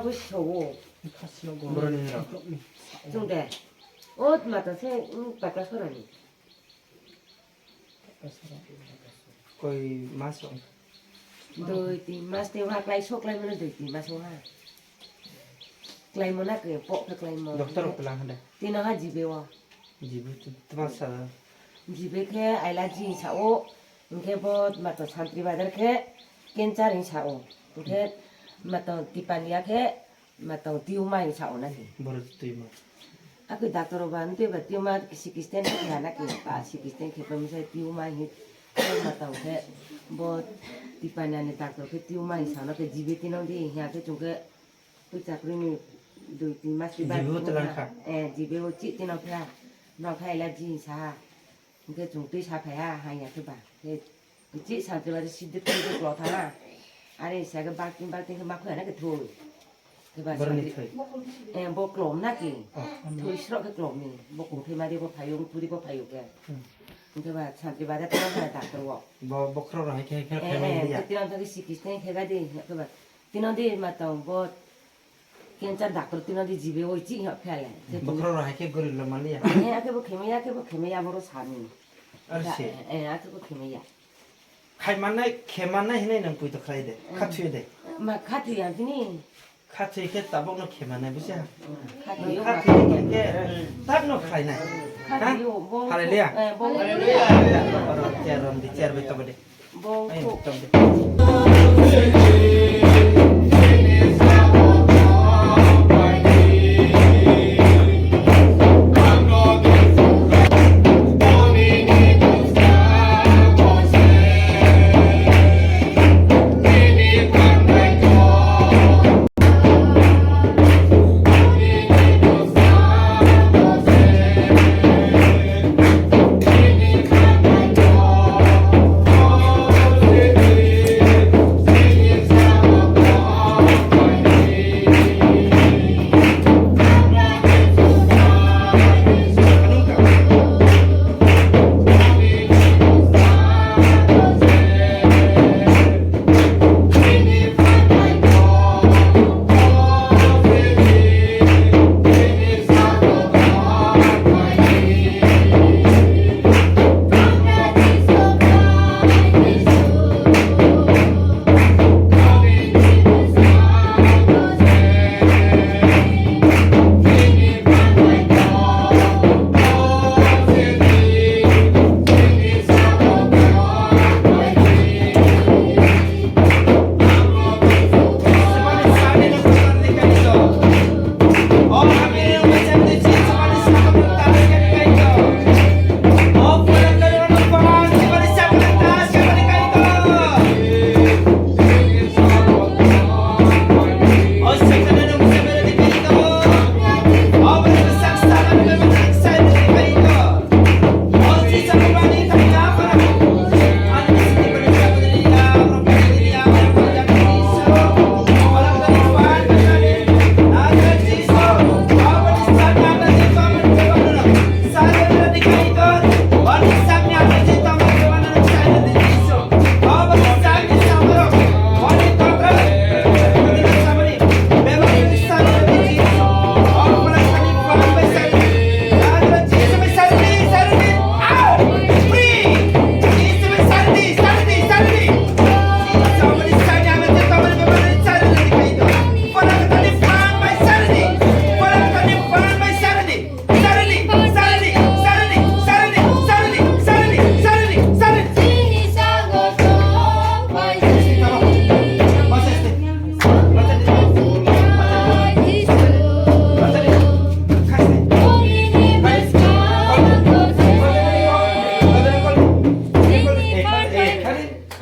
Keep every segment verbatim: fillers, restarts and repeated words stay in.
Busowo. Boroni hwnwi rw. Chwng de. O mata se, um, pata sorani. Koi mas rok? Dui tin mas tei ha klai sok klai mano dui tin mas ha. Klai mona ke pok ke klai mo. Doctor rok pelang hande. Tino ha jibe o. Jibe tu tma sa. Jibe ke aila ji sa o. Hingke bo mato santri bazar ke kenchar hing sa o. Hingke mato tipania ke Matang tumor hinwi sa o nani. Borok tumor. Akhe doctor rok ba, "Ntwi ba tumor C T scan khe ya na khe, ba C T scan khe pemisa tumor hinwi matang khe bo tipani ani doctor khe tumor hinwi sa o na khe jibe tino di hiya khe chwng khe pucha kwrwini dui tin mas ni bad jibe o tlang kha. Eh, jibe o chih tino khe no khe allergy hinwi sa ha." Hingke chwng twi sa phaiya, haiya khe ba. Khe chih sa khe ba, sidi twi khe klo thana. Are sa khe balting balting khe ma khoya na khe thwi. Khe ba boroni santri thwi. Eh, bo klom na khe. Oh. Thwi srok khe klom ni. Bo kung thwi ma di bo phaio, puri bo phaio khe. Hmm. Hingke ba santri ba de thang thang doctor wo. Bo, bokhorok rok hai khe, hai khe, eh, khai mai eh, ya. Tino thang khe C T scan khe ga di, khe ba. Tino di ma tong bo Cancer doctor tino di jibe oi chi hok phele. Bokhorok rok hai khe gorib lo maliya. Eh, ake bo khemaya, ake bo khemaya boro sani. Ar se. Eh, ake bo khemaya. Khai mannai, khe mannai hinai nang pui to khlai de. Mm. Kha thuye de. Ma kha thuya tini. Kha thuye khe tabok no khe mannai busi ha. Mm. Kha thuyo kha ma thuye khe tab no khlai nai. Kha thuyo bo. Hallelujah. Eh, bo. Hallelujah. Oro chair rom di, chair bai tabo de.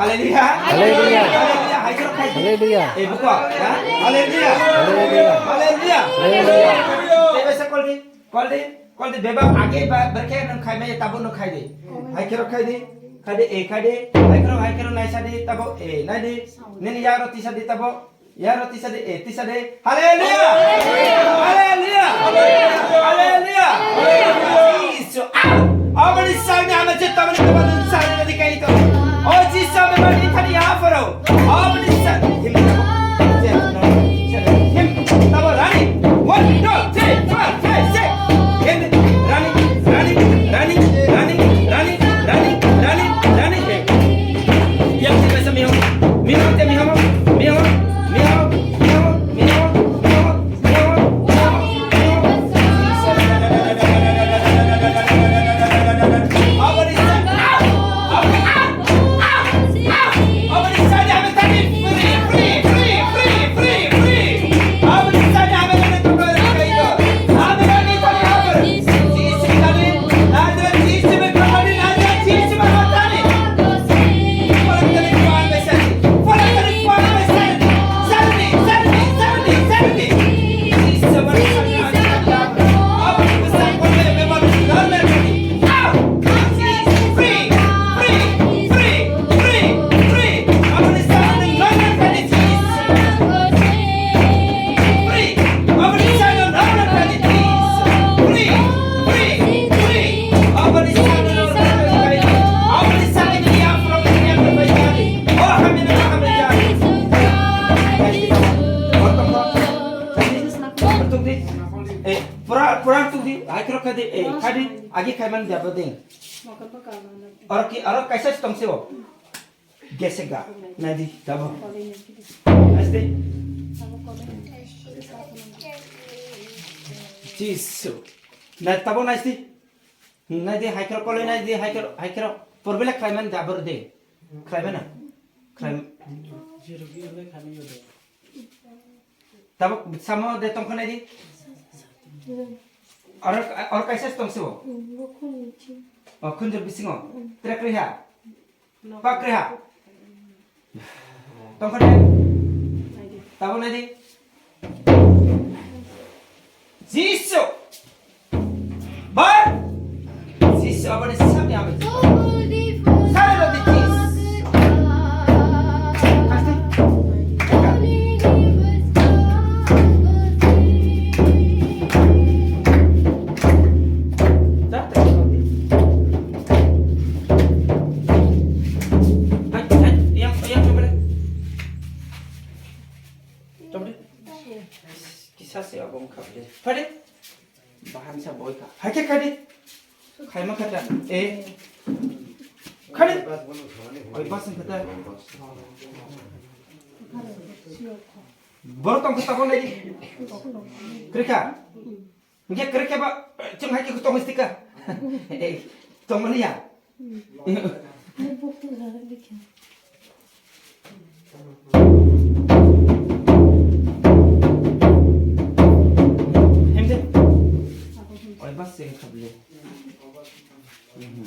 Hallelujah. Hallelujah. Hallelujah. Hai khe rok khai di. Hallelujah. Eh, buko, ha? Hallelujah. Hallelujah. Hallelujah. Hallelujah. Tei bai sa kol di, kol di, kol di, bebak age ba, berkhe nang khai maya, tabuk no khai di. Hai khe rok khai di, khai di, eh, khai di. Hai khe rok, hai khe rok nai sa di, tabuk, eh, nai di. Nini ya rok tisa di, tabuk. Ya rok tisa de, eh, tisa de. Hallelujah! Hallelujah! Hallelujah! Jisu, ah! Aboni sangni ama je tamani tamani sangni nadi kai to. O Jisu, ame bani thani ya paro. Aboni sangni him him. Khro khadi, eh, khadi, agi khaiman dabo ding. Oro ki, oro kaisa tong se o. Gesega, nadi, dabo. Nadi. Jisu. Na tabo nadi. Nadi, hai khro kole nadi, hai khro, hai khro. Porbele khaiman dabo de. Khlaibai na? Khlai- Tabuk samo de tongkha nai di. Oro, oro kaisa tong sibo. O khunjur bisingo. Trek riha. Pak riha. Tongkha nai. Tabuk nai di. Jisu! Bar! Jisu aboni sakni aboni. Sare rodi jis. Kasti. Jate rodi. Hai, hai, yang, yang coba deh. Coba deh. Kisa se abong kap deh. Pade. Bahan sa boy ka. Hai ke khadi. Khai ma khata. Eh. Khadi. Oi bas khata. Bor tong khata bo nai. Krika. Nge krika ba chung hai ke tong stika. Eh. Tong mani ya. Hemde. Oi bas sing khable. Mhm.